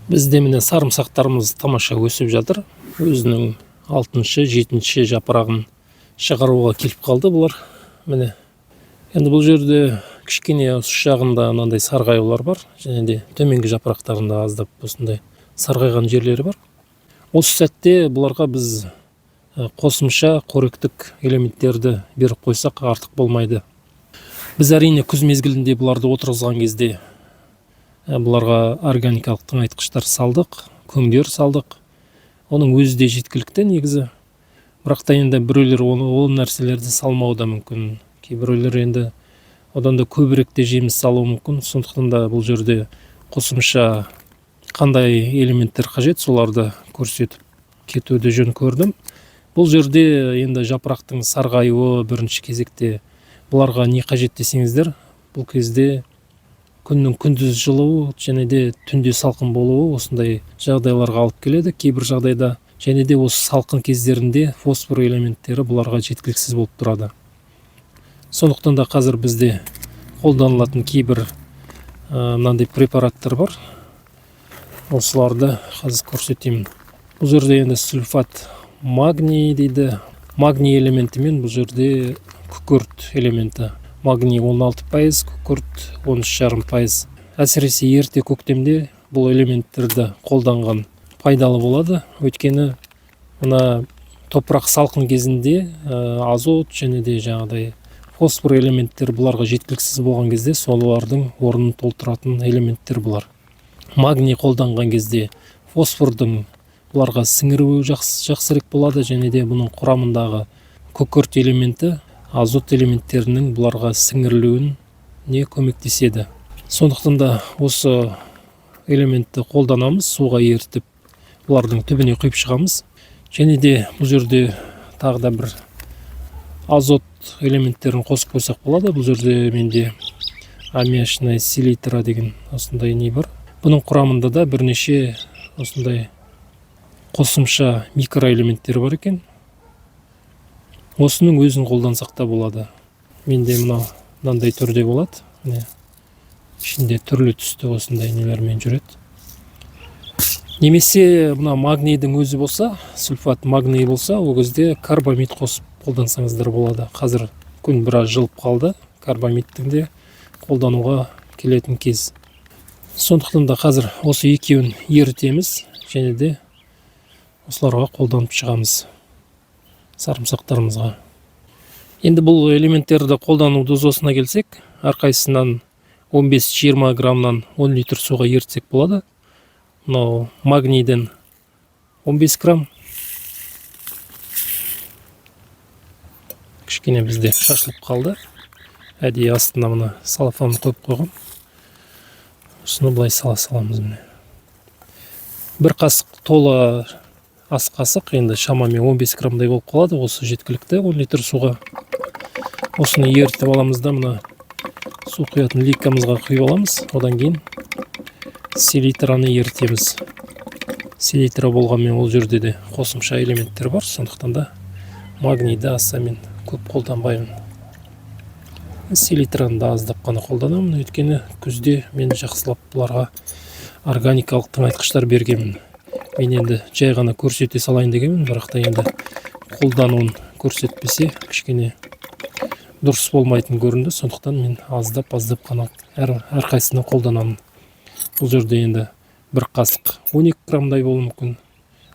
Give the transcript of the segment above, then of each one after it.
Бізде, міне, сарымсақтарымыз тамаша өсіп жатыр. Өзінің алтыншы, жетінші жапырағын шығаруға келіп қалды бұлар. Міне, енді бұл жерде кішкене ұш жағында мынандай сарғаюлар бар және де төменгі жапырақтарында аздап осындай сарғайған жерлері бар. Осы сәтте бұларға біз қосымша қоректік элементтерді беріп қойсақ, артық болмайды. Біз, әрине, күз мезгілінде бұларды отырғызған кезде бұларға органикалық тыңайтқыштар салдық, көңдер салдық. Оның өзі де жеткілікті негізі. Бірақ та енді біреулер оны, ол нәрселерді салмауы да мүмкін, кейбіреулер енді одан да көбірек те жеміс салуы мүмкін. Сондықтан да бұл жерде қосымша қандай элементтер қажет, соларды көрсетіп кетуді жөн көрдім. Бұл жерде енді жапырақтың сарғаюы, бірінші кезекте бұларға не қажет десеңіздер, бұл кезде күннің күндіз жылуы және де түнде салқын болуы осындай жағдайларға алып келеді кейбір жағдайда. Және де осы салқын кездерінде фосфор элементтері бұларға жеткіліксіз болып тұрады. Сондықтан да қазір бізде қолданылатын кейбір мынандай препараттар бар, осыларды қазір көрсетемін. Бұл жерде енді сульфат магний дейді, магний элементі мен бұл жерде күкірт элементі. Магний 16%, күкірт 13,5%. Әсіресе ерте көктемде бұл элементтерді қолданған пайдалы болады, өйткені мына топырақ салқын кезінде азот және де жаңағыдай фосфор элементтері бұларға жеткіліксіз болған кезде, солардың орнын толтыратын элементтер бұлар. Магний қолданған кезде фосфордың бұларға сіңіруі жақсырақ болады және де бұның құрамындағы күкірт элементі азот элементтерінің бұларға сіңірілуіне көмектеседі. Сондықтан да осы элементті қолданамыз, суға ерітіп, бұлардың түбіне құйып шығамыз. Және де бұл жерде тағы да бір азот элементтерін қосып қойсақ болады. Бұл жерде менде аммиачная селитра деген осындай не бар. Бұның құрамында да бірнеше осындай қосымша микроэлементтер бар екен. Осының өзін қолдансақ та болады. Менде мынау мынандай түрде болады, міне, ішінде түрлі түсті осындай нелермен жүреді. Немесе мына магнийдің өзі болса, сульфат магний болса, ол кезде карбамид қосып қолдансаңыздар болады. Қазір күн біраз жылып қалды, карбамидтің де қолдануға келетін кез. Сондықтан да қазір осы екеуін ерітеміз және де осыларға қолданып шығамыз сарымсақтарымызға. Енді бұл элементтерді қолдану дозасына келсек, әрқайсысынан 15-20 граммнан 10 литр суға ерітсек болады. Мынау магнийден 15 грамм, кішкене бізде шашылып қалды, әдейі астына мына салафан қойып қойғам. Осыны былай сала саламыз. Міне, бір қасық тола ас қасық, енді шамамен 15 граммдай болып қалады. Осы жеткілікті 10 литр суға. Осыны ерітіп аламыз да, мына су құятын лейкамызға құйып аламыз. Одан кейін селитраны ерітеміз. Селитра болғанмен, ол жерде де қосымша элементтер бар, сондықтан да магнийді аса мен көп қолданбаймын, селитраны да аздап қана қолданамын, өйткені күзде мен жақсылап бұларға органикалық тыңайтқыштар бергенмін. Мен енді жай ғана көрсете салайын дегенмін, бірақ та енді қолдануын көрсетпесе, кішкене дұрыс болмайтын көрінді. Сондықтан мен аздап аздап қана әрқайсысынан қолданамын. Бұл жерде енді бір қасық 12 граммдай болуы мүмкін,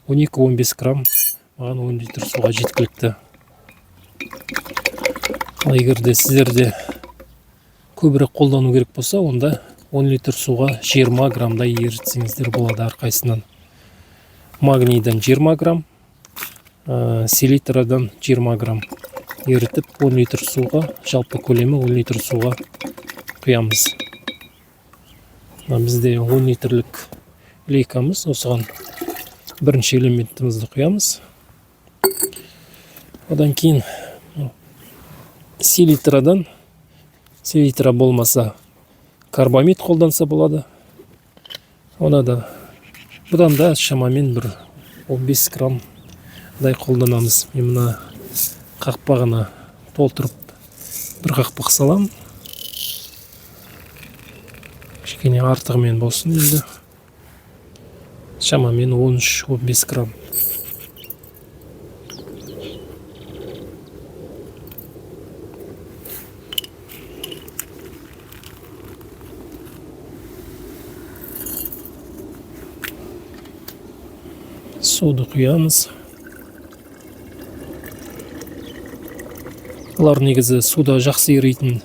12-15 грамм маған 10 литр суға жеткілікті. Ал егер де сіздерде көбірек қолдану керек болса, онда 10 литр суға 20 граммдай ерітсеңіздер болады әрқайсысынан. Магнийдан 20 грамм, селитрадан 20 грамм ерітіп, 10 литр суға, жалпы көлемі 10 литр суға құямыз. Мына бізде 10 литрлік лейкамыз, осыған бірінші элементімізді құямыз. Одан кейін селитрадан, селитра болмаса, карбамид қолданса болады. Оны да, бұдан да шамамен бір 15 граммдай қолданамыз. Мен мына қақпағына толтырып, бір қақпақ саламын, кішкене артығымен болсын енді. Шамамен 13-15 грамм. Суды құямыз. Бұлар негізі суда жақсы еритін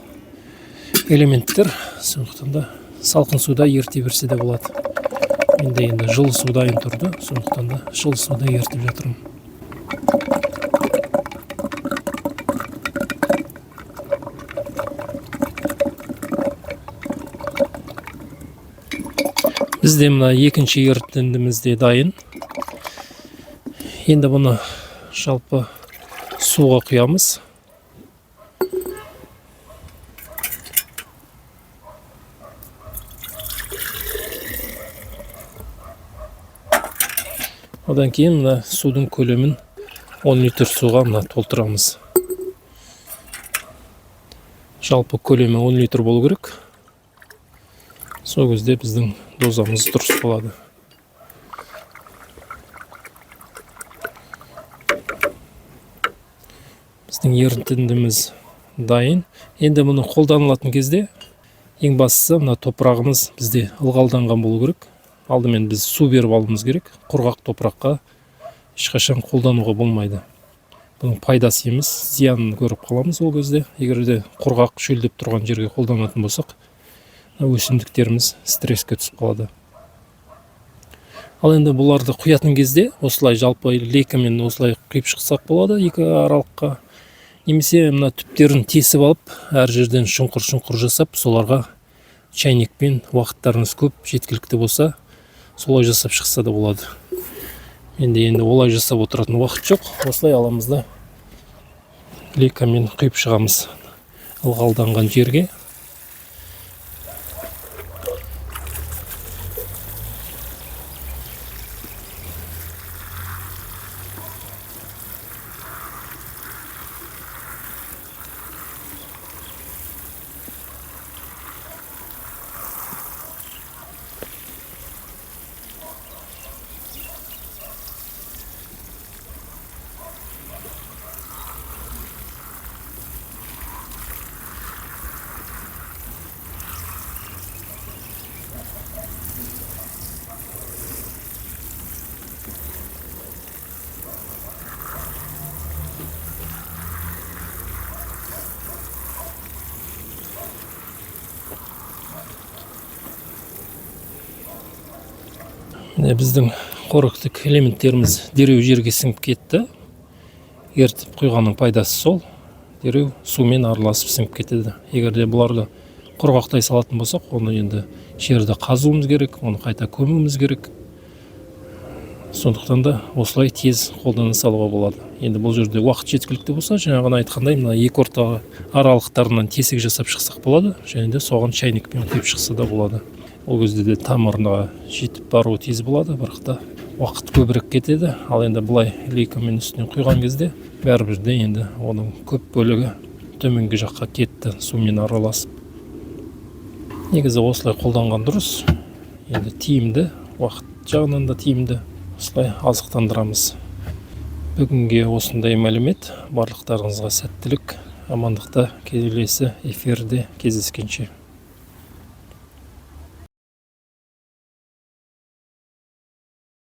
элементтер, сондықтан да салқын суда ерте берсе де болады. Менде енді жылы су дайын тұрды, сондықтан да жылы суда ертіп жатырмын. Бізде мына екінші ерітіндіміз де дайын. Енді бұны жалпы суға құямыз. Одан кейін мына судың көлемін 10 литр суға мына толтырамыз. Жалпы көлемі 10 литр болу керек. Сол кезде біздің дозамыз дұрыс болады. Біздің ерітіндіміз дайын. Енді мұны қолданылатын кезде ең бастысы мына топырағымыз бізде ылғалданған болу керек. Алдымен біз су беріп алуымыз керек. Құрғақ топыраққа ешқашан қолдануға болмайды. Бұның пайдасы емес, зиянын көріп қаламыз ол кезде. Егер де құрғақ шөлдеп тұрған жерге қолданатын болсақ, өсімдіктеріміз стресске түсіп қалады. Ал енді бұларды құятын кезде осылай жалпы лейкамен осылай құйып шықсақ болады екі аралыққа. Немесе мына түптерін тесіп алып, әр жерден шұңқыр-шұңқыр жасап, соларға чайникпен уақыттарыңыз көп жеткілікті болса, солай жасап шықса да болады. Менде енді олай жасап отыратын уақыт жоқ. Осылай аламыз да лейкамен құйып шығамыз ылғалданған жерге. Міне біздің қоректік элементтеріміз дереу жерге сіңіп кетті. Ертіп құйғанның пайдасы сол, дереу сумен араласып сіңіп кетеді. Егер де бұларды құрғақтай салатын болсақ, оны енді жерді қазуымыз керек, оны қайта көмуіміз керек. Сондықтан да осылай тез қолдана салуға болады. Енді бұл жерде уақыт жеткілікті болса, жаңағыны айтқандай, мына екі орта аралықтарынан тесік жасап шықсақ болады, және де соған чайникпен құйып шықса да болады. Ол кезде де тамырына жетіп баруы тез болады, бірақ та уақыт көбірек кетеді. Ал енді былай лейкамен үстінен құйған кезде бәрібір де енді оның көп бөлігі төменгі жаққа кетті сумен араласып. Негізі осылай қолданған дұрыс. Енді тиімді, уақыт жағынан да тиімді. Осылай азықтандырамыз. Бүгінге осындай мәлімет. Барлықтарыңызға сәттілік, амандықта келесі эфирде кездескенше.